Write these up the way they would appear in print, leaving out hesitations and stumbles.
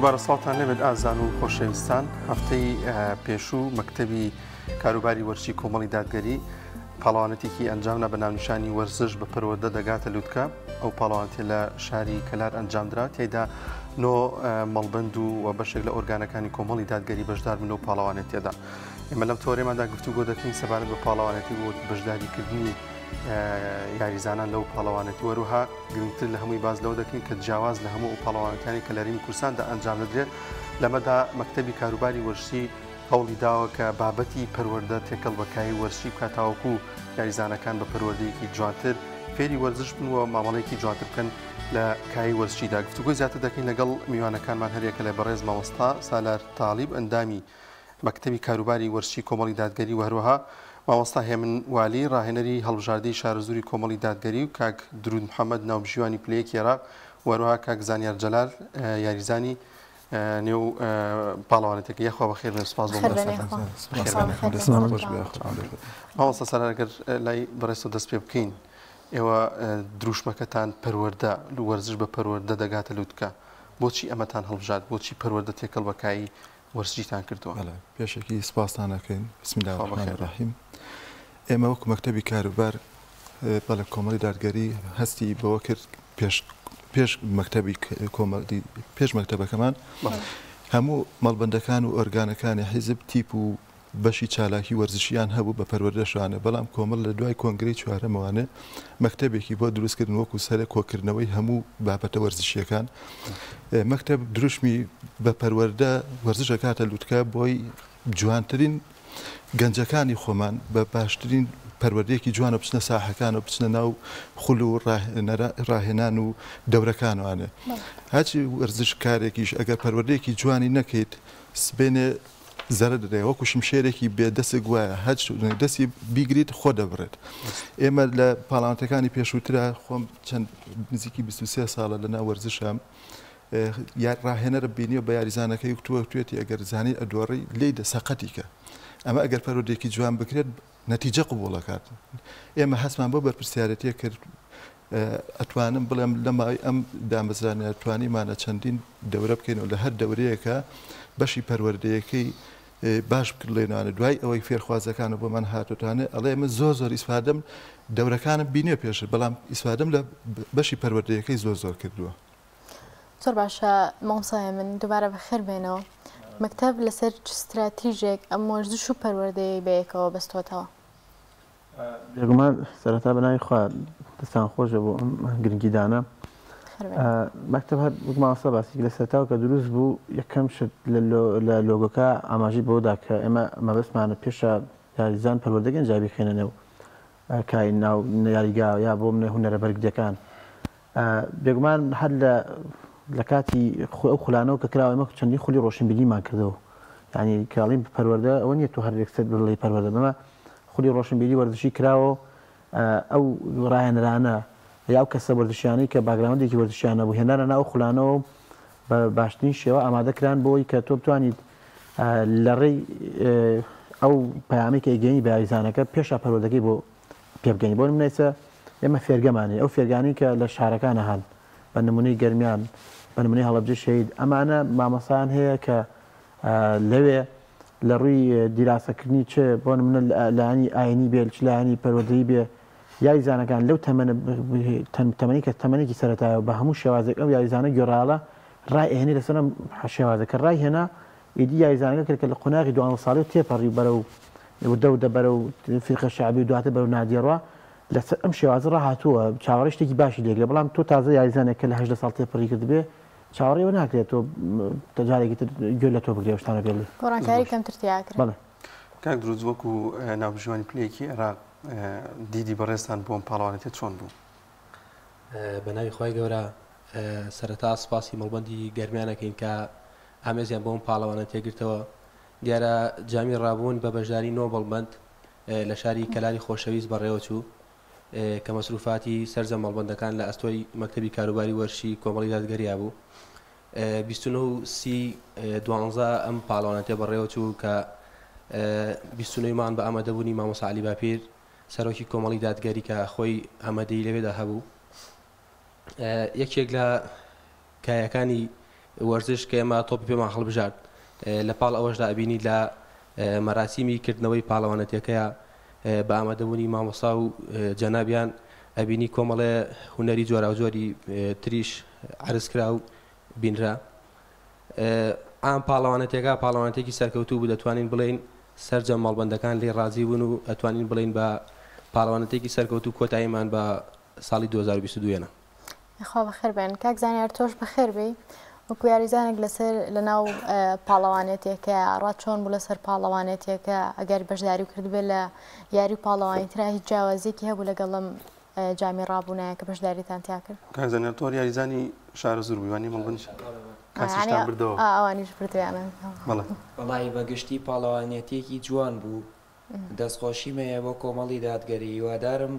دووبارە سڵاوتان لێبێت ئازان و خۆشەویستان. هەفتەی پێشوو مەکتەبی کاروباری وەرزشی کۆمەڵی دادگەری پاڵەوانەتێکی ئەنجامدا بە ناونیشانی وەرزش بە پەروەردە دەگاتە لوتکە. ئەو پاڵەوانەتیە لە شاری کەلار ئەنجامدرا، تێیدا نۆ مەڵبەند و بەشێک لە ئۆرگانەکانی کۆمەڵی دادگەری بەشدار بوون لەو پاڵەوانێتیەدا. ئێمە لەم تۆرێماندا گفتوگۆ دەکەین سەبارەت بە پاڵەوانێتی و بەشداریکردنی یاریزانان لەو پاڵەوانێتی، وەروها گرنگتر لە هەمووی باس لەوە دەکەین کە جیاواز لە هەموو ئەو پاڵەوانەتیانەی کە لە هەرێمی کوردستاندا ئەنجام دەدرێت، لەمەدا مەکتەبی کاروباری وەرزشی هەوڵی داوە کە بابەتی پەروەردە تێکەڵ بە کایەی وەرزشی بکات تاوەکو یاریزانەکان بە پەروەردەیەکی جوانتر فێری وەرزش بن و مامەڵەیەکی جوانتر بکەن لە کایەی وەرزشیدا. گفتوگۆی زیاتر دەکەین لەگەڵ میوانەکانمان هەریەکە لە بەڕێز مامۆستا سالار تاڵیب ئەندامی مەکتەبی کاروباری وەرزشی کۆمەڵی دادگەری و هەروەها مامۆستا هێمن والی ڕاهێنەری هەڵبژاردەی شارەزووری کۆمەڵی دادگەری و کاک درود محەمەد ناوبژیوانی پلە یەکی عێراق و هەروەها کاک زانیار جەلال یاریزانی نێو پاڵەوانێتەکە. یاخوا بەخێر بێن، سوپاس بۆ مامۆستا سالار. ئەگەر لای بەڕێزتەوە دەست پێ بکەین، ئێوە دروشمەکەتان پەروەردە، وەرزش بە پەروەردە دەگاتە لوتکە، بۆچی ئەمەتان هەڵبژارد؟ بۆچی پەروەردە تێکەڵ بە کایی وەرزشیتان کردووە؟ بەڵێ، پێشەکی سپاستان ئەکەین. بسم اللە الرحمن الرحیم. ئێمە وەکو مەکتەبی کاروبار بەڵێ کۆمەڵی دادگەری هەستی بەوە کرد پێش پێش مەکتەبی کۆمەڵی پێش مەکتەبەکەمان هەموو مەڵبەندەکان و ئۆرگانەکانی حیزب تیپ و بەشی چالاکی وەرزشیان هەبوو بە پەروەردەشانە، بەڵام کۆمەڵ لە دوای کۆنگرەی چوارەمەوانێ مەکتەبێکی بۆ دروستکردن وەکو سەرە کۆکردنەوەی هەموو بابەتە وەرزشیەکان. مەکتەب دروشمی بە پەروەردە وەرزش ئەکاتە لوتکە بۆی جوانترین گەنجەکانی خۆمان بە باشترین پەروەردەیەکی جوانە بچنە ساحەکان و بچنە ناو خول و ڕاهێنان و دەورەکانوانێ. هەرچی وەرزشکارێکیش ئەگەر پەروەردەیەکی جوانی نەکەیت سبەینێ زەرەر دەدەیە وەکو شمشێرێکی بێ دەسک وایە هەر دەستی بیگریت خۆ دەبڕێت. ئێمە لە پاڵاوتەکانی پێشووترا خۆم چەند نزیکی 23 ساڵە لە ناو وەرزشام یار ڕاهێنەرە بینیوە بە یاریزانەکەی وتووە توێتی ئەگەر زانی ئەدۆڕی لێی دە سەقەتی کە ئەمە ئەگەر پەروەردەیەکی جوان بکرێت نەتیجە قبوڵەکات. ئێمە هەستمان بەو بەرپرسیارێتیە کرد ئەتوانم بڵێم لە ماوەی ئەم دامەزرانە توانیمانە چەندین دەورە بکەینەوە لە هەر دەورەیەکە بەشی پەروەردەیەکەی باش بکرێنوانە دوای ئەوەی فێرخوازەکان و بۆمان هاتوتانێ ئەڵێ من زۆر زۆر ئیسفادەم دەورەکانم بینیوە پێشتر بەڵام ئیسفادەم لە بەشی پەروەردەیەکەی زۆر زۆر کردووە. زۆر باشە مامۆستا هێمن، دووبارە بەخێر بێنەوە. مەکتەب لەسەر چ ستراتیژێک ئەم وەرزش و پەروەردەیەی بەیەکەوە بەستۆتەوە؟ بێگومان سەرەتا بە ناوی خوا دەستان خۆش بێ بۆ ئەم گرنگیدانە. مەکتەب هەر وەک مامۆستا باسی کرد لە سەرەتاوە کە دروست بوو یەکەم شت لە لۆگۆکە ئاماژەی بەوەدا کە ئێمە مەبەستمانە پێشە یاریزان پەروەردەکەین ئینجا بیخەینە نێو کای ناو یاریگا یا بۆ منە هونەرە بەرگریەکان. بێگومان هەر لە لە کاتی ئەو خولانەوە کە کراوە ئێمە چەندین خولی ڕۆشنبیریمان کردەوە یعنی کاڵین پەروەردە ئەوە نییە تۆ هەر یەکسەر بڵێی پەروەردە بەمە خولی ڕۆشنبیری وەرزشی کراوە ئەو ڕاهێنەرانە یا ئەو کەسە وەرزشیانەی کە باگراوندێکی وەرزشیانە بوو هێنانە ناو خولانەوە بە باشترین شێوە ئامادە کران بۆی کە تۆ بتوانیت لە ڕێی ئەو پەیامەی کە ئەیگەیەنی بە یاریزانەکە پێشا پەروەردەکەی بۆ پێبگەین بۆ نمونە ئێستا ئێمە فێرگەمان هەیە ئەو فێرگانەی کە لە شارەکانە هەن بە نمونەی گەرمیان بە نمونەی هەڵەبجەی شەهید ئەمانە مامۆستایان هەیە کە لەوێ لە ڕووی دیراسەکردنی چ بۆ نمونە لایەنی ئاینی بێ چ لایەنی پەروەردەیی بێ یاریزانەکان لەو تەمەنە تەمەنی کە تەمەنێکی سەرەتایە و بە هەموو شێوازێک ئەو یاریزانە گوێڕایەڵە ڕای ئەهێنێ لەسەر ئەم شێوازە کە ڕای هێنا ئیدی یاریزانەکە کرد کە لە قۆناغی دوانزە ساڵی و تێپەڕی و بەرەو وردە وردە بەرەو فیرقە شەعبی و دواتر بەرەو نادیە ڕوا لەسەر ئەم شێوازە ڕاهاتووە چاوەڕێی شتێکی باشی لێکرێ بەڵام تۆ تازە یاریزانێک کە لە 18 ساڵ تێپەڕی کردبێ چاوەڕێی ئەوە ناکرێت تۆ جارێکی تر گوێ لە تۆ بگرێ ئەو شتانە پێ بڵێ. گۆڕانکاری کەمتر تیا کرا. بەڵێ. کاک دروود وەکو ناوبژیوانی پلەیەکی عێراق دیدی بەڕێزتان بۆ ئەم پاڵەوانێتیە چۆن بوو؟ بە ناوی خوای گەورە سەرەتا سوپاسی مەڵبەندی گەرمیان ئەکەین کە ئامێزیان بۆ ئەم پاڵەوانێتیە گرتەوە. دیارە جامی ڕابوون بە بەشداری نۆ مەڵبەند لە شاری کەلاری خۆشەویست بەڕێوەچوو کە مەسروفاتی سەرجەم مەڵبەندەکان لە ئەستۆی مەکتەبی کاروباری وەرشی کۆمەڵی دادگەریا بوو. 29 و سی دوانزە ئەم پاڵەوانێتیە بەڕێوەچوو کە 29 مان بە ئامادەبوونی مامۆستا عەلی باپیر سەرۆکی کۆمەڵی دادگەری کە خۆی ئامادەیی لەوێدا هەبوو یەکێک لە کایەکانی وەرزش کە ئێمە تۆپی پێمان هەڵبژارد. لە پاڵ ئەوەشدا ئەبینی لە مەراسیمی کردنەوەی پاڵەوانەتیەکەیا بە ئامادەبوونی مامۆستا و جەنابیان ئەبینی کۆمەڵێ هونەری جۆراوجۆری تریش عەرز کرا و بینرا. ئام پاڵەوانەتیەکە پاڵەوانەتیەکی سەرکەوتوو بوو دەتوانین بڵێین سەرجەم مەڵبەندەکان لێی ڕازی بوون و ئەتوانین بڵێین بە پاڵەوانەتیەکی سەرکەوتوو کۆتاییمان بە ساڵی 2022 هێنا. یاخوا بەخێر بێن کاک زانیار تۆش بەخێر بێی وەکو یاریزانێک لەسەر لەناو پاڵەوانێتیەکە ڕات چۆن بوو لەسەر پاڵەوانێتیەکە ئەگەر بەشداری کردبێ لە یاری و پاڵەوانی ترا هیچ جیاوازیەکی هەبوو لەگەڵم جامی ڕابوونایە کە بەشداریتان تیا کرد؟ کاک زانیار تۆ یاریزانی شارەزوور بووی وانیە مەڵبەند کاسیشتان بردەوە؟ ئەوانیش بردویانە. بەڵێ. وەڵاهی بە گشتی پاڵەوانیەتیەکی جوان بوو دەستخۆشیم هەیە بۆ کۆمەڵی دادگەری هیوادارم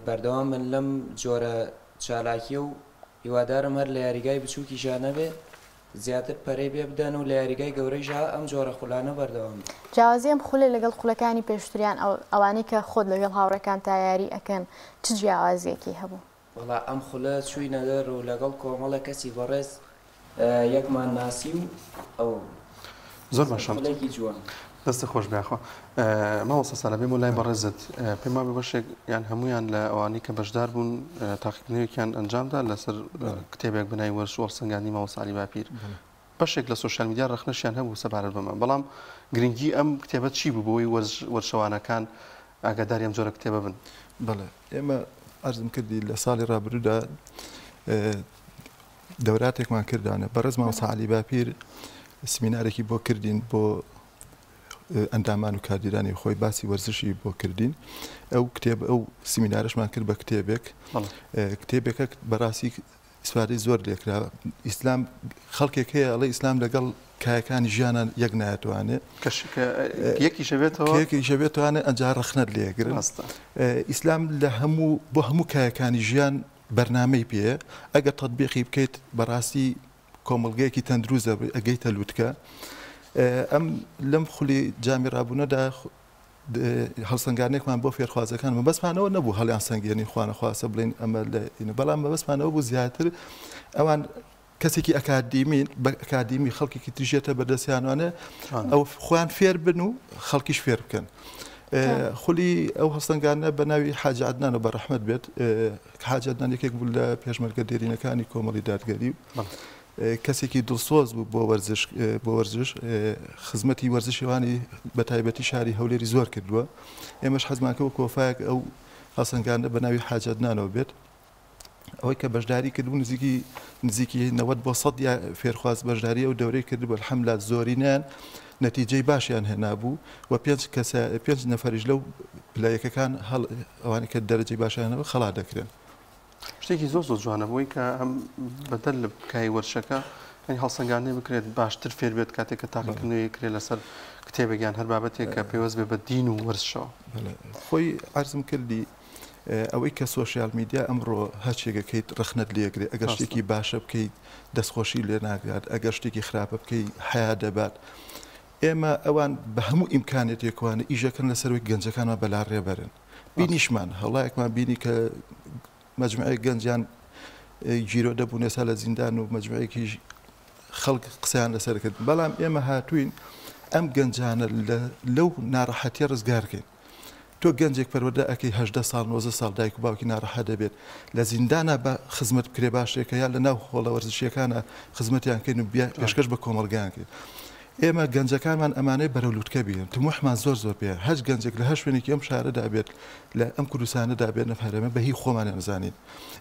بەردەوام بن لەم جۆرە چالاکیە و هیوادارم هەر لە یاریگای بچوکیشا نەبێ زیاتر پەرەی پێ بدەن و لە یاریگای گەورەیشا ئەم جۆرە خولانە بەردەوام بن. جیاوازی ئەم خولە لەگەڵ خولەکانی پێشوتریان ئەوانەی کە خۆت لەگەڵ هاوڕێکانتا یاری ئەکەن چ جیاوازیەکی هەبوو؟ وەڵا ئەم خولە چوینە دەر و لەگەڵ کۆمەڵێ کەسی بەڕێز یەکمان ناسی و ئەوە بوو. زۆر باشە خولێکی جوان. دەستت خۆش بێ یاخوا. مامۆستا سالار بێمەوە لای بەڕێزت پێم وابێ بەشێک یان هەموویان لە ئەوانەی کە بەشدار بوون تاقیکردنەوەیەکیان ئەنجامدا لەسەر کتێبێک بە ناوی وەرزش و هەڵسەنگاندنی مامۆستا عەلی باپیر بەشێک لە سۆشیال میدیا ڕەخنەشیان هەبوو سەبارەت بەمە بەڵام گرنگی ئەم کتێبە چی بوو بۆی وەرزشەوانەکان ئاگاداری ئەم جۆرە کتێبە بن؟ بەڵێ ئێمە عەرزم کردی لە ساڵی ڕابردوودا دەوراتێکمان کردانە بەڕێز مامۆستا عەلی باپیر سمینارێکی بۆ کردین بۆ ئەندامان و کادیرانی خۆی باسی وەرزشی بۆ کردین ئەو کتێب ئەو سیمینارشمان کرد بە کتێبێک کتێبێکە بەڕاستی ئیسفادەی زۆر لێکرا ئیسلام خەڵکێک هەیە ئەڵێ ئیسلام لەگەڵ کایەکانی ژیانان یەک نایەتوانێ یەکیشەبێتەوە یەکیشەبێتوانێ ئەنجا ڕەخنەت لێگرن ئیسلام لە هەموو بۆ هەموو کایەکانی ژیان بەرنامەی پێیە ئەگەر تەتبیقی بکەیت بەڕاستی کۆمەڵگەیەکی تەندروست دەبی ئەگەیتە لوتکە ئەم لەم خولی جامی ڕابوونەدا هەڵسەنگانێکمان بۆ فێرخوازەکان مەبەستمانەوە نەبوو هەڵیان سەنگێنین خوانەخواستە بڵێن ئەمە لە بەڵام مەبەستمانەوە بوو زیاتر ئەوان کەسێکی ئەکادیمی بە ئەکادیمی خەڵکێکی تریشێتە بەردەستیانوانێ ئەو خۆیان فێر بن و خەڵکیش فێر بکەن. خولی ئەو هەڵسەنگاندنە بە ناوی حاجی عەدنان و بە ڕەحمەت بێت حاجی عەدنان یەکێک بوو لە پێشمەرگە دێرینەکانی کۆمەڵی دادگەری و کەسێکی دڵسۆز بوو بۆ وەرزش بۆ وەرزش خزمەتی وەرزشیوانی بە تایبەتی شاری هەولێری زۆر کردووە ئێمەش حەزمان کە کۆفایەک ئەو هەڵسەنگاندنە بە ناوی حاجی عەدنانەوە بێت ئەوەی کە بەشداری کردبوو نزیکی نزیکی 90 بۆ 100 یا فێرخواز بەشداری ئەو دەورەی کردبوو الحمدلله زۆرینەیان نەتیجەی باشیان هێنابوو و پێنج کەسە پێنج نەفەریش لەو پلە یەکەکان هەڵ ئەوانەی کە دەرەجەی باشیان هەبوو خەڵات دەکرێن. شتێکی زۆر زۆر جوانە بۆی کە هەم بەدەر لە کای وەرشەکە یانی هەڵسەنگاندنی بکرێت باشتر فێر بێت کاتێک کە تاقیکردنەوەی کرێت لەسەر کتێبێک یان هەر بابەتێک کە پەیوەست بێ بە دین و وەرزشەوە. خۆی عەرزم کردی ئەوەی کە سۆشیال میدیا ئەمڕۆ هەرچێک ئەکەیت ڕەخنەت لێگرێ ئەگەر شتێکی باشە بکەیت دەستخۆشی لێ ناگات ئەگەر شتێکی خراپە بکەی حیا دەبات ئێمە ئەوان بە هەموو ئیمکانێتێکوانە ئیشەکەن لەسەرەوەی گەنجەکانمان بەلا ڕێبەرن بینیشمان هەڵایەکمان بینی کە مەجموعەیەک گەنجیان گیرۆ دەبوون ئێستا لە زیندان و مەجموعەیەکیش خەڵک قسەیان لەسەر کرد بەڵام ئێمە هاتوین ئەم گەنجانە لەو ناڕەحەتیە ڕزگارکەین تۆ گەنجێک پەروەردە ئەکەی 18 ساڵ 19 ساڵ دایک و باوکی ناڕەحەت دەبێت لە زیندانا بە خزمەت بکرێ باشێکە یا لە ناو هۆڵە وەرزشیەکانە خزمەتیان کەین و پێشکەش بە کۆمەڵگەیان کەین ئێمە گەنجەکانمان ئەمانەی بەرەو لوتکە بینن تموحمان زۆر زۆر پێ هەچ گەنجێک لە هەر شوێنێکی ئەم شارەدا بێت لە ئەم کوردستانەدا بێت لەم هەرێمە بە هی خۆمانیان بزانین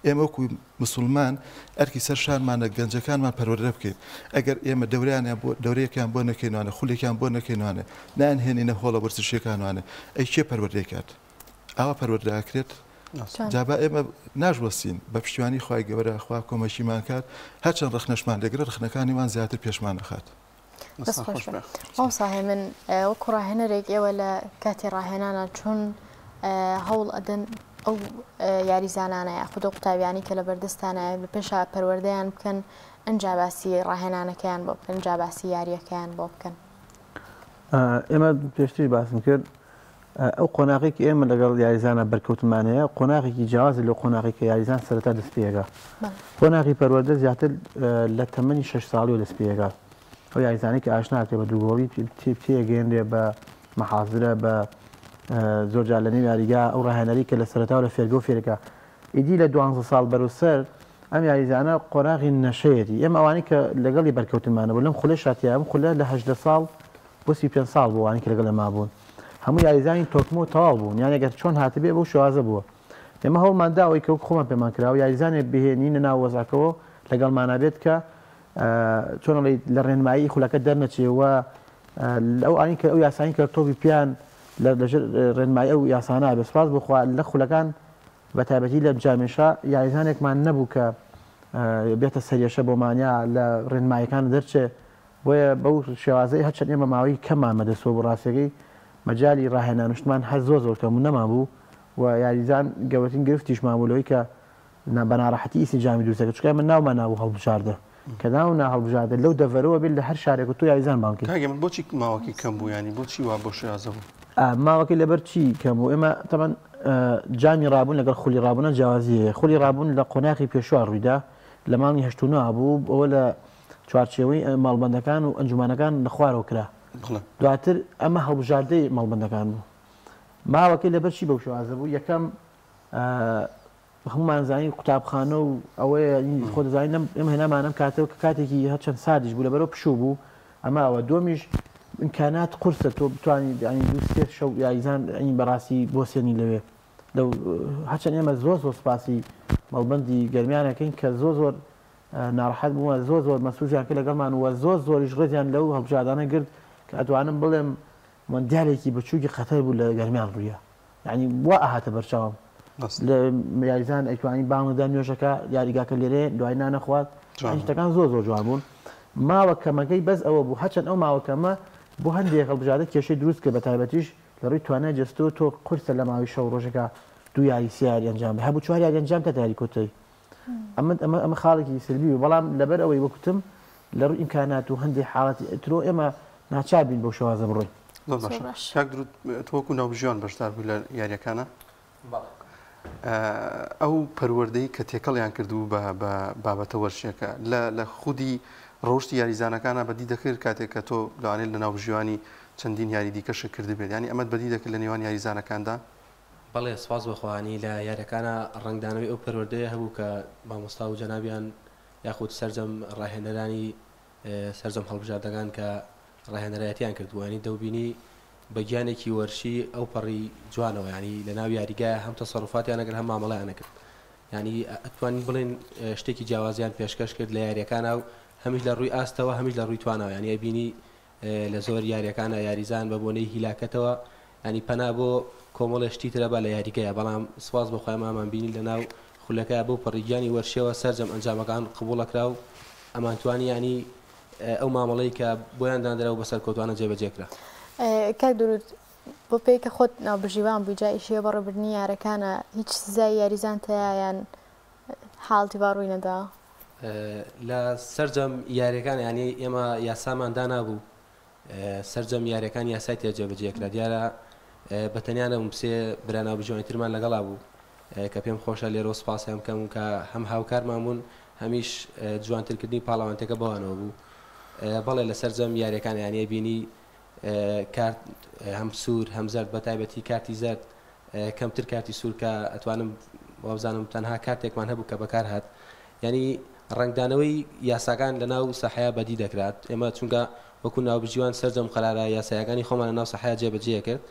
ئێمە وەکو مسوڵمان ئەرکی سەر شانمانە گەنجەکانمان پەروەردە بکەین ئەگەر ئێمە دەورەیانیان بۆ دەورەیەکیان بۆ نەکەینوانە خولێکیان بۆ نەکەینوانە نایانهێنینە هۆڵە وەرزشیەکانوانە ئەی کێ پەروەردەی کات ئاوا پەروەردە ئەکرێت جا با ئێمە ناشوەستین بە پشتیوانی خوای گەورە خوا کۆمەکیمان کات هەرچەند ڕەخنەشمان لێگرێت ڕەخنەکانیمان زیاتر پێشمان ئەخات. دەست خۆش بێ مامۆستا هێمن وەکو ڕاهێنەرێک ئێوە لە کاتی ڕاهێنانە چۆن هەوڵ ئەدەن ئەو یاریزانانە یاخود ئەو قوتابیانی کە لە بەردەستانە لە پێشا پەروەردەیان بکەن ئەنجا باسی ڕاهێنانەکەیان بۆ بکەن جا باسی یاریەکەیان بۆ بکەن؟ ئێمە پێشتریش باسم کرد. ئەو قۆناغەی کە ئێمە لەگەڵ یاریزانە بەرکەوتنمان هەیە قۆناغێکی جیاوازە لەو قۆناغی کە یاریزان سەرەتا دەست پێ ئەکا. قۆناغی پەروەردە زیاتر لە تەمەنی شەش ساڵیەوە دەست پێ ئەکا. ئەو یاریزانەی کە ئاشنا ئەکرێ بە دووگۆڵی تێگەیەنرێ بە محازرە بە زۆر جار لە نێو یاریگا ئەو ڕاهێنەری کە لە سەرەتاوە لە فێرگە و فێرەکە ئیدی لە دوانزە ساڵ بەرەو سەر ئەم یاریزانە قۆناغی نەشەیەتی ئێمە ئەوانەی کە لەگەڵی بەرکەوتنمانە بوو لەم خولەی شاتیا ئەم خولە لە 18 ساڵ بۆ 35 ساڵ بوو ئەوانەی کە لەگەڵ ئێمە بوون هەموو یاریزانی تۆکمە و تەواو بوون یان ئەگەر چۆن هاتبێ بەو شێوازە بووە ئێمە هەوڵمان دا ئەوەی کە وەک خۆمان پێمان کراوە یاریزانێک بهێنینە ناو وەزعەکەوە لەگەڵمانا بێت کە چۆن ئەڵێی لە ڕێنمایی خولەکە دەرنەچێ و ئەو ئاین کە ئەو یاسایی کە تۆپی پیان لەژێر ڕێنمایی ئەو یاسانە بێ سپاس بۆ خوا لە خولەکان بە تایبەتی لە جامێشا یاریزانێکمان نەبوو کە بێتە سەرێشە بۆمانیا لە ڕێنماییەکان دەرچێ بۆیە بەو شێوازەی هەرچەند ئێمە ماوەی کەممان بەدەستەوە بوو ڕاستیەکەی مەجالی ڕاهێنانشتمان هەر زۆر زۆر کەم و نەمان بوو و یاریزان گەورەترین گرفتیشمان بوو لەوەی کە بە ناڕەحەتی ئینسجامی دروست دەکرد چونکە ئێمە ناومان نابوو هەڵبژاردە کە ناو نا هەڵبژاردە لەو دەڤەرەوە بێت لە هەر شارێک و تۆ یاریزان بانگ کەی. کاک هێمن بۆچی ماوەکەی کەم بوو یانی بۆچی وا بەو شێوازە بوو؟ ماوەکەی لەبەر چی کەم بوو ئێمە تەبعەن جامی ڕابوون لەگەڵ خولی ڕابوونە جیاوازی هەیە خولی ڕابوون لە قۆناغی پێشوە ڕوویدا لە مانگی هەشت و نۆ بوو ئەوە لە چوارچێوەی ماڵبەندەکان و ئەنجومەنەکان لە خوارەوە کرا دواتر ئەمە هەڵبژاردەی ماڵبەندەکان بوو ماوەکەی لەبەر چی بەو شێوازە بوو یەکەم هەموومان زانین قوتابخانە و ئەوەیە خۆ دەزانین لەم ئێمە هێنامان ئەم کاتەوە کە کاتێکی هەرچەند ساردیش بوو لەبەرەوە پشوو بوو ئەمە ئەوە دووەمیش ئیمکانات قورسە تۆ بتوانیت یانی دوو سێ شەو یاریزان یانی بەڕاستی بۆسێنی لەوێ لەو هەرچەند ئێمە زۆر زۆر سوپاسی مەڵبەندی گەرمیان ئەکەین کە زۆر زۆر ناڕەحەت بوومە زۆر زۆر مەسوزیان کرد لەگەڵمان و زۆر زۆریش ڕێزیان لەو هەڵبژاردانە گرت کە ئەتوانم بڵێم مۆندیالێکی بچووکی قەتەر بوو لە گەرمیان ڕوویە یانی وا ئەهاتە بەرچاوم لە یاریزان ئەیتوانی بانگدا نوێژەکە یاریگاکە لێرێ دوای نانە خوارد شتەکان زۆر زۆر جوان بوون ماوە کەمەکەی بەس ئەوە بوو هەچەند ئەو ماوە کەمە بۆ هەندێک هەڵبژاردە کێشەی دروست کرد بە تایبەتیش لە ڕووی توانای جەستەوە تۆ قورسە لە ماوەی شەو ڕۆژێکا دوو یاری سێ یاری ئەنجام بدەی هەبوو چوار یاری ئەنجام تا یاری کۆتایی ئەمە ئەمە ئەمە خاڵێکی سلبی بوو بەڵام لەبەر ئەوەی وەک وتم لە ڕووی ئیمکانات و هەندێک حاڵەتی ترۆ ئێمە ناچار بین بەو شێوازە بڕۆین. زۆر باشە کاک درود تۆ وەکو ناوبژیوان بەشدار بووی لە یاریەکانە؟ بەڵێ. ئەو پەروەردەی کە تێکەڵیان کردبوو بە بە بابەتە وەرشیەکە لە لە خودی ڕەوشتی یاریزانەکانا بەدی دەکرد کاتێک کە تۆ لەوانەیە لە ناوبژیوانی چەندین یاری دیکەشت کردبێت یانی ئەمەت بەدی دەکرد لە نێوان یاریزانەکاندا؟ بەڵێ سوپاس بۆ خوا یانی لە یاریەکانا ڕەنگدانەوەی ئەو پەروەردەیە هەبوو کە مامۆستا و جەنابیان یاخود سەرجەم ڕاهێنەرانی سەرجەم هەڵبژاردەکان کە ڕاهێنەرایەتیان کردبوو یانی دەوبینی بە گیانێکی وەرشی ئەو پەڕی جوانەوە یانی لە ناو یاریگایە هەم تەسەروفاتیان ئەکرد هەم مامەڵەیان ئەکرد یانی ئەتوانین بڵێین شتێکی جیاوازیان پێشکەش کرد لە یاریەکانا و هەمیش لە ڕووی ئاستەوە هەمیش لە ڕووی تواناوە یانی ئەبینی لە زۆر یاریەکانا یاریزان بە بۆنەی هیلاکەتەوە یانی پەنا بۆ کۆمەڵێ شتی ترە با لە یاریگەیا بەڵام سوپاس بۆ خوای ئەمامان بینی لە ناو خولەکەیا بەو پەڕی گیانی وەرشیەوە سەرجەم ئەنجامەکان قبوڵەکرا و ئەمانتوانی یانی ئەو مامەڵەی کە بۆیان داندرا و بە سەرکەوتوانە جێبەجێ کرا. کاک دروود بۆ پێی کە خۆت ناوبژیوان بووی جا ئیشی بەڕێوەبردنی یارەکانە هیچ سزای یاریزان تیا یان حاڵتی وا ڕووی نەداوە؟ لە سەرجەم یاریەکان یانی ئێمە یاسامان دانابوو سەرجەم یاریەکان یاسای تیا جێبەجێ کرا دیارە بە تەنیا نەبووم سێ برا ناوبژیوانی ترمان لەگەڵا بوو کە پێم خۆشە لێرەوە سوپاسیان بکەم کە هەم هاوکارمان بوون هەمیش جوانترکردنی پاڵەوانتەکە بەوانەوە بوو بەڵێ لە سەرجەم یاریەکان یانە بینی کارت هەم سوور هەم زەرد بە تایبەتی کارتی زەرد کەمتر کارتی سوور کە ئەتوانم وابزانم تەنها کارتێکمان هەبوو کە بەکار هات یعنی ڕەنگدانەوەی یاساکان لە ناو ساحەیا بەدی دەکرات ئێمە چونکە وەکو ناوبژیوان سەرجەم قەرارە یاسایەکانی خۆمان لە ناو ساحەیا جێبەجێ کرد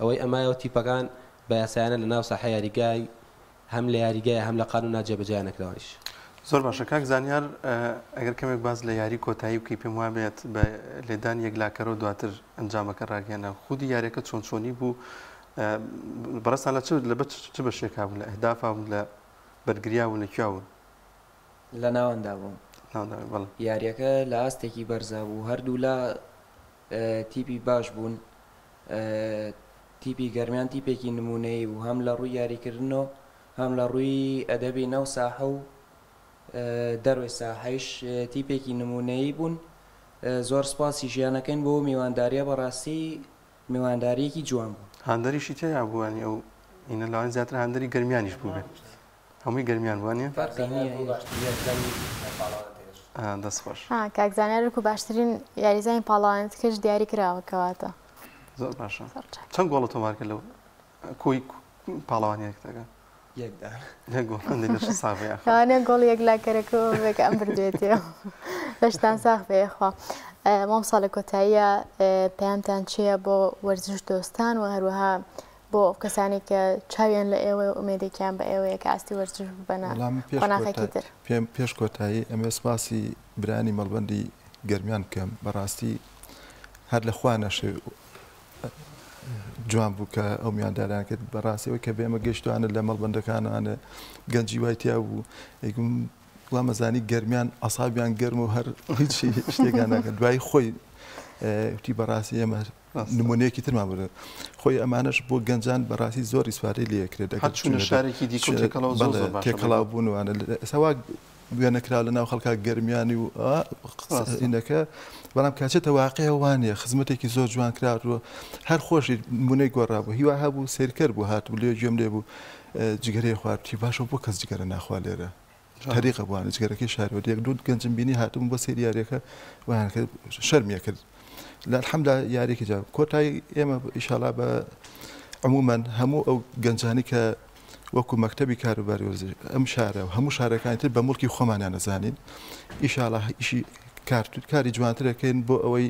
ئەوەی ئەمایەوە تیپەکان بە یاسایانە لە ناو ساحە یاریگای هەم لە یاریگایە هەم لە قانونا جێبەجێیان نەکراوانیش. زۆر باشە کاک زانیار ئەگەر کەمێک باس لە یاری کۆتایی بکەی پێم وابێت بە لێدانی یەکلاکەرەوە دواتر ئەنجامەکە ڕاگەیەنرا خودی یاریەکە چۆن چۆنی بوو بەڕێزتان لە چ لە چ بەشێکا بوون لە ئەهدافا بوون لە بەرگریا بوون لە کوێ بوون؟ لە ناوەندا بووم. ناوەندا بووی بەڵێ. یاریەکە لە ئاستێکی بەرزا بوو هەردوولا تیپی باش بوون تیپی گەرمیان تیپێکی نموونەیی بوو هەم لە ڕووی یاریکردنەوە هەم لە ڕووی ئەدەبی ناو ساحە و دەروەی ساحەیش تیپێکی نموونەیی بوون زۆر سپاسی ژیانەکەین بۆ میوانداریە بەڕاستی میوانداریەکی جوان بوو. هاندەریشی تێیا بوو یانی ئەو ئینە لەوان زیاتر هاندەری گەرمیانیش بوو بێ هەمووی گەرمیان بووە نیە؟ فەرقی نییە هیچ. دەست خۆش. ها کاک زانیار وەکو باشترین یاریزانی پاڵەوانێتیکەش دیاری کراوە کەواتە. زۆر باشە. چەند گۆڵە تۆمار کرد لەو کۆی پاڵەوانیەتەکە؟ یەک دانە. یەک گۆڵ هەندێک لەش ساغ بێ یاخوا. لەوانەیە گۆڵی یەکلاکەرەکە بێ کە ئەم بردوێتیەوە. لەشتان ساغ بێ یاخوا. مامۆستا لە کۆتاییە پەیامتان چییە بۆ وەرزش دۆستان و هەروەها بۆ ئەو کەسانەی کە چاویان لە ئێوەیە و ئومێدێکیان بە ئێوەیە کە ئاستی وەرزش ببەنە وەڵام پێش قۆناغێکی کۆتا تر؟ پێم پێش کۆتایی ئەمەوێ سپاسی برایانی مەڵبەندی گەرمیان بکەم بەڕاستی هەر لە خوا نەشێ جوان بوو کە ئەو میوانداریان کرد بەڕاستی ئەوەی کە بێمە گەیشتوانە لە مەڵبەندەکانوانە گەنجی وای تیا بوو ئەیگوم وامەزانی گەرمیان عسابیان گەرم و هەر هیچ شتێکان ناکەن دوایی خۆی وتی بەڕاستی ئێمە نمونەیەکی ترمان بوو خۆی ئەمانەش بۆ گەنجان بەڕاستی زۆر ئیسفادەی لێ کرێت ئەگەر چونە شارێکی دیکە تێکەڵاو زۆر زۆر باشە تێکەڵاو بوون وانە ئێستا وا وێنەکرا لە ناو خەڵکا گەرمیانی و ئینەکە بەڵام کاچێتە واقعە وانە خزمەتێکی زۆر جوان کرا هەر خۆشی نمونەی گۆڕا بوو هیوا هەبوو سیرکەر بوو هات لێ گوێم لێ بوو جگەرەی خوارد باشە بۆ کەس جگەرە ناخوا لێرە تەریقە بووانە جگەرەکەی شارەوە یەک دوو گەنجم بینی هاتبوون بۆ سەیری یاریەکە وایان کرد شەرمیە کرد لە الحمدا یاریەکی جا کۆتایی ئێمە ئیشاڵا بە عموما هەموو ئەو گەنجانی کە وەکو مەکتەبی کاروباری وەرزش ئەم شارە و هەموو شارەکانی تر بە موڵکی خۆمانیان ئەزانین ئیشاڵا ئیشی کاری جوانترەکەین بۆ ئەوەی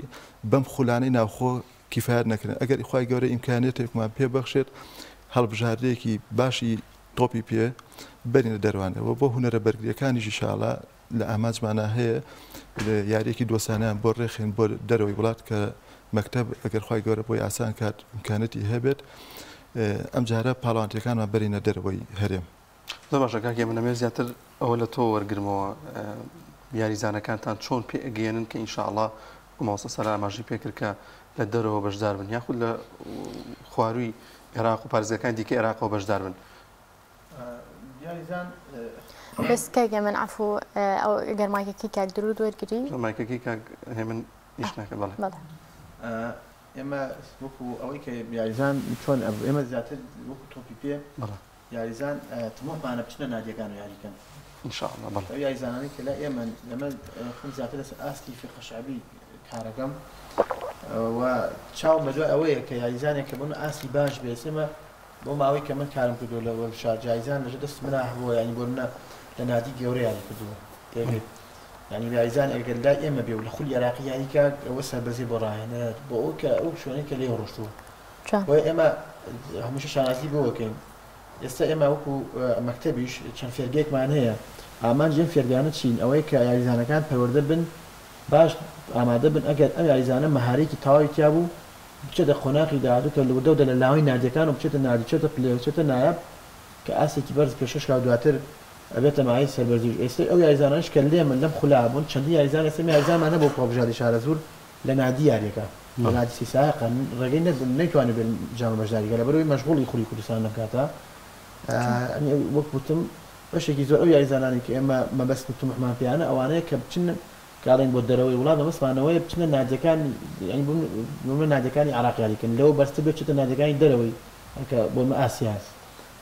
بەم خولانەی ناوخۆ کیفایەت نەکرێن ئەگەر خوای گەورە ئیمکانیەتێکمان پێ بەخشێت هەڵبژاردەیەکی باشی تۆپی پێ بەرینە دەروانەوە بۆ هونەرە بەرگریەکانیش ئیشاڵا لە ئامانجمانا هەیە یاریەکی دۆستانەیان بۆ ڕێخین بۆ دەرەوەی وڵات کە مەکتەب ئەگەر خوای گەورە بۆی ئاسان کات ئیمکانەتی هەبێت ئەم جارە پاڵەوانتیەکانمان بەرینە دەرەوەی هەرێم. زۆر باشە کاک هێمن ئەمەوێت زیاتر ئەوە لە تۆ وەرگرمەوە یاریزانەکانتان چۆن پێ ئەگەیەنن کە ئینشاءڵا مامۆستا سالار ئاماژەی پێکرد کە لە دەرەوە بەشدار بن یاخود لە خوارووی عێراق و پارێزگاکانی دیکە عێراقەوە بەشدار بن. یاریزان. بەس کاک هێمن عەفو ئەو گەر مایکەکەی کاک درود وەرگری. مایکەکەی کاک هێمن ئیش ناکە بەڵێ. بەڵێ. ئێمە وەکو ئەوەی کە یاریزان چۆن ئێمە زیاتر وەکو تۆپی پێ یاریزان تموحمانە بچنە نادیەکان و یاری کەن. ان شاء اللە بەڵێ. ئەو یاریزانانەی کە لای ئێمەن ئێمە خۆم زیاتر لەسەر ئاستی فیرقە شەعبی کارەکەم و چاوم بەدوای ئەوەیە کە یاریزانێک کە بۆ ئاستی باش بێت ئێمە بۆ ماوەی کە من کارم کردووە لە وەرشار یاریزان لەژێر دەستی منا هەبووە یانی بۆ منە لە نادی گەورە یاری کردووە تێگەیت یانی یاریزان ئەگەر لای ئێمە بێ و لە خولی عێراقی یاری کات ئەوە سەربەرزی بۆ ڕاهێنەر بۆ ئەو کە ئەو شوێنەی کە لێی ڕۆشتووە بۆیە ئێمە هەمیشە شانازی بۆ ئەکەین ئێستا ئێمە وەکو مەکتەبیش چەند فێرگەیەکمان هەیە ئامانجی ئەم فێرگانە چین ئەوەیە کە یاریزانەکان پەروەردە بن باش ئامادە بن ئەگەر ئەم یاریزانە مەهارەیەکی تەواوی تیا بوو بچێتە قۆناغی داهاتوو کە وردە وردە لە لاوەی نادیەکان و بچێتە نادی بچێتە پلەی بچێتە نایاب کە ئاستێکی بەرز پێشکەش کا و دواتر ئەبێتە مایەی سەربەرزیش ئێستا ئەو یاریزانانەش کە لێمن لەم خولە بوون چەندین یاریزان ئێستا ئێمە یاریزانمان هەبوو وەکو هەڵبژاردەی شارەزوور لە نادی یاریەکە لە نادی سیسایقە ڕێگەی نەبوو نەیتوانی بێت جامە بەشداری کە لەبەرئەوەی مەشغوڵی خولی کوردستان لەم کاتە یانی وەک وتم بەشێکی زۆر ئەو یاریزانانەی کە ئێمە مەبەست و تموحمان پێیانە ئەوانەیە کە بچن کە ئەڵێین بۆ دەرەوەی وڵات مەبەستمان ئەوەیە بچنە نادیەکانی یانی بۆ نمونە نادیەکانی عێراق یاری کەن لەوە بەرزتر بێت بچێتە نادیەکانی دەرەوەی کە بۆ نمونە ئاسیاس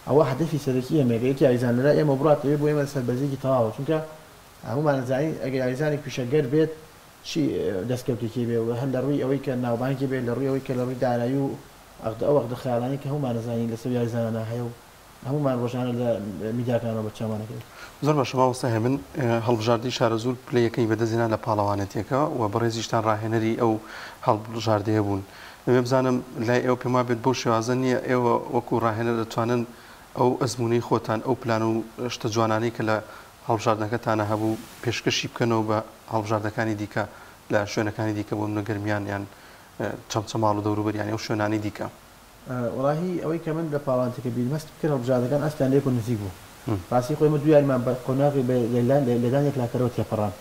ئەوە هەدەفی سەرەکی ئێمەیە کە یەک یاریزان لەلای ئێمە بڕات ئەوێ بۆ ئێمە سەربەرزیەکی تەواوە چونکە هەموومان ئەزانین ئەگەر یاریزانێک پیشەگەر بێت چی دەستکەوتێکی بێ و هەر لە ڕووی ئەوەی کە ناوبانگی بێت لە ڕووی ئەوەی کە لە ڕووی دارایی و ئەو ئەقدە خەیاڵانەی کە هەموومان ئەزانین لەسەر یاریزانانە هەیە و هەموومان ڕۆژانە لە میدیاکانەوە بە چاومان ئەکەوێت. زۆر باشە مامۆستا هێمن، هەڵبژاردەی شارەزوور پلەی یەکەمی بەدەستهێنا لە پاڵەوانێتیەکە و بەڕێزیشتان ڕاهێنەری ئەو هەڵبژاردەیە بوون. دەمەوێت بزانم لای ئێوە پێم وابێت بەو شێوازە نییە ئێوە وەکو ڕاهێنەر دەتوانن ئەو ئەزموونەی خۆتان، ئەو پلان و شتە جوانانەی کە لە هەڵبژاردنەکەتانا هەبوو پێشکەشی بکەنەوە بە هەڵبژاردەکانی دیکە لە شوێنەکانی دیکە بۆ نمونە گەرمیان یان چەمچەماڵ و دەوروبەر یانی ئەو شوێنانەی دیکە. وەڵاهی ئەوەی کە من لە پاڵانتەکە بیرم هەستم کرد هەڵبژاردەکان ئاستیان لەیەک و نزیک بوو ڕاستی خۆی ئێمە دوو یاریمان بە قۆناغی بە لێدان یەکلاکەرەوە تێپەڕاند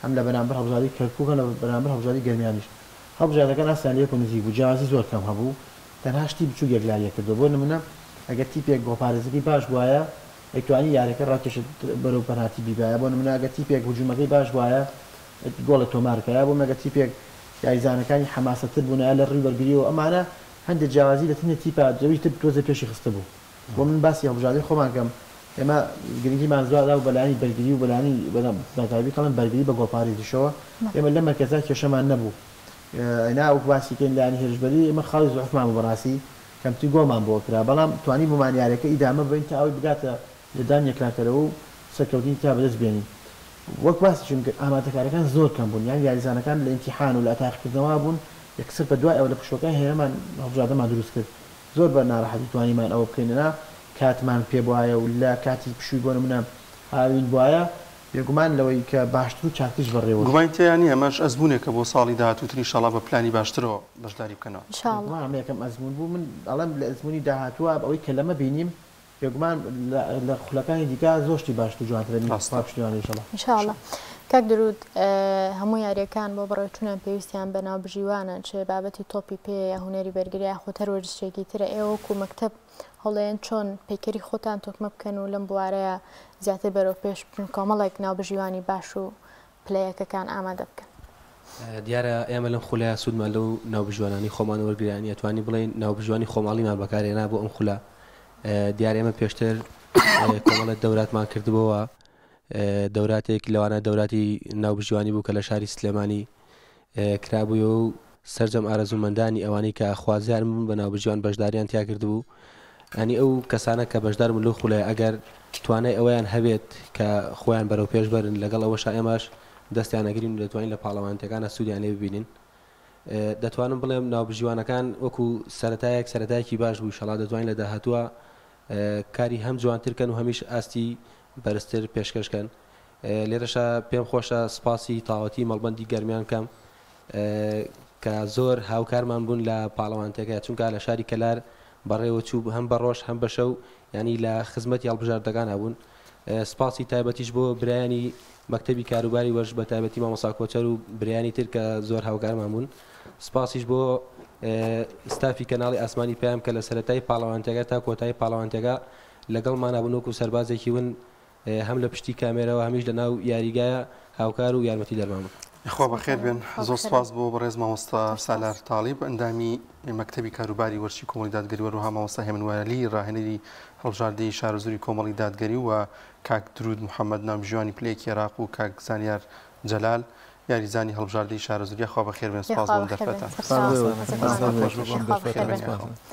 هەم لە بەرامبەر هەڵبژاردەی کەرکوک هەم لە بەرامبەر هەڵبژاردەی گەرمیانیش هەڵبژاردەکان ئاستیان لەیەک و نزیک بوو جیاوازی زۆر کەم هەبوو تەنها شتی بچوک یەکلاییە کردەوە بۆ نمونە ئەگەر تیپێک گۆڵپارێزەکەی باش بوایە ئەیتوانی یاریەکە ڕاکێشێت بەرەو پەناتی بیبایە بۆ نمونە ئەگەر تیپێک هجومەکەی باش بوایە گۆڵێ تۆمار کایە بۆ مەگەر تیپێک یاریزانەکانی حەماسەتر بوونایە لە ڕووی بەرگریەوە ئەمانە. هەندێک جیاوازی لە تینە تیپا جەوی تر تۆزێ پێشی خستبوو. بۆ من باسی هەڵبژاردەی خۆمان کەم ئێمە گرنگیمان زۆر داو بە لایەنی بەرگری و بە لایەنی بە تایبەتی کەڵێم بەرگری بە گۆڵپارێزیشەوە ئێمە لەم مەرکەزا کێشەمان نەبوو ئەینا وەک باسی کەین لایەنی هێرشبەری ئێمە خاڵی زوعفمان بوو بەڕاستی کەمترین گۆڵمان بۆ کرا بەڵام توانیبوومان یاریەکە ئیدامە بەین تا ئەوەی بگاتە لێدانی یەکلاکەرەوە و سەرکەوتنی تیا بەدەست بێنین وەک باسیشم کرد ئامادەکاریەکان زۆر کەم بوون یان یاریزانەکان لە ئیمتیحان و لە تاقیکردنەوە بوون یەکسەر بە دوای ئەوە لە پشووەکانی هەینەمان هەڵبژاردەمان دروست کرد زۆر بە ناڕەحەتی توانیمان ئەوە بکەین نا کاتمان پێ بوایە و لە کاتی پشووی بۆ نمونە هاوین بوایە بێگومان لەوەی کە باشتر و چاکتریش بەڕێوە چوو. گومانی تێیا نییە ئەمەش ئەزموونێکە بۆ ساڵی داهاتووتر ئینشاڵا بە پلانی باشترەوە بەشداری بکەنەوە. ان شاء اللە. بێگومان ئەمە یەکەم ئەزموون بوو من ئەڵێم لە ئەزموونی داهاتووە ئەوەی کە لەمە بینیم بێگومان لە خولەکانی دیکە زۆر شتی باشتر و جوانتر دەبین ڕاستە. خوا پشتیوان بێت ان شاء اللە. ان شاء اللە. کاک درود هەموو یاریەکان بۆ بەڕێوەچوونیان پێویستیان بە ناوبژیوانە چ بابەتی تۆپی پێ یا هونەری بەرگری یاخود هەر وەرزشێکی ترە ئێوە وەکو مەکتەب هەوڵەیەن چۆن پەیکەری خۆتان تۆکمە بکەن و لەم بوارەیا زیاتر بەرەو پێش بچن کۆمەڵێک ناوبژیوانی باش و پلە یەکەکان ئامادە بکەن. دیارە ئێمە لەم خولەیا سوودمان لەو ناوبژیوانانەی خۆمان وەرگرت یانی ئەتوانی بڵێین ناوبژیوانی خۆماڵیمان بەکارهێنا بۆ ئەم خولە دیارە ئێمە پێشتر کۆمەڵێک دەوراتمان کردبۆوە دەوراتێک لەوانە دەوراتی ناوبژیوانی بوو کە لە شاری سلێمانی کرابوویەوە و سەرجەم ئارەزوومەندانی ئەوانەی کە خوازیار بوون بە ناوبژیوان بەشداریان تیا کردبوو ئەنی ئەو کەسانە کە بەشدار بوون لەو خولەیە ئەگەر توانای ئەوەیان هەبێت کە خۆیان بەرەو پێش بەرن لەگەڵ ئەوەشا ئێمەش دەستیان ئەگرین و دەتوانین لە پاڵەوانێتیەکانا سوودیان لێ ببینین دەتوانم بڵێم ناوبژیوانەکان وەکو سەرەتایەک سەرەتایەکی باش بوو ئیشەڵا دەتوانین لە داهاتووە کاری هەم جوانتر کەن و هەمیش ئاستی بەرزتر پێشکەش کەن لێرەشا پێم خۆشە سپاسی تاوەتی مەڵبەندی گەرمیان بکەم کە زۆر هاوکارمان بوون لە پاڵەوانتەکە چونکە لە شاری کەلار بەڕێوە چوو هەم بە ڕۆژ هەم بە شەو ینی لە خزمەتی هەڵبژاردەکان بوون سپاسی تایبەتیش بۆ برایانی مەکتەبی کاروباری وەرزش بە تایبەتی مامۆستا کۆچەر و برایانی تر کە زۆر هاوکارمان بوون. سپاسیش بۆ ستافی کەناڵی ئاسمانی پەیام کە لە سەرەتای پاڵەوانتیەکە تا کۆتایی پاڵەوانتیەکە لەگەڵمانا بوون وەکو سەربازێکی ون هەم لە پشتی کامێرەوە هەمیش لە ناو یاریگایە هاوکار و یارمەتیدەرمان بوون. یاخوا بەخێر بێن. زۆر سپاس بۆ بەڕێز مامۆستا سالار تاڵیب ئەندامی مەکتەبی کاروباری وەرزشی کۆمەڵی دادگەری و هەروەها مامۆستا هێمن وەلی ڕاهێنەری هەڵبژاردەی شارەزووری کۆمەڵی دادگەری و کاک درود محەمەد ناوبژیوانی پلە یەکی عێراق و کاک زانیار جەلال یاریزانی هەڵبژاردەی شارەزوور یاخوا بەخێربێن سوپاس یاخوا بۆ ئەم بەخێربێن دەرفەتە. سەرچاوە سپاس بۆ ئێوە. یاخوا سپاس بۆ ئەم بەخێربێن. دەرفەتە. سپاس.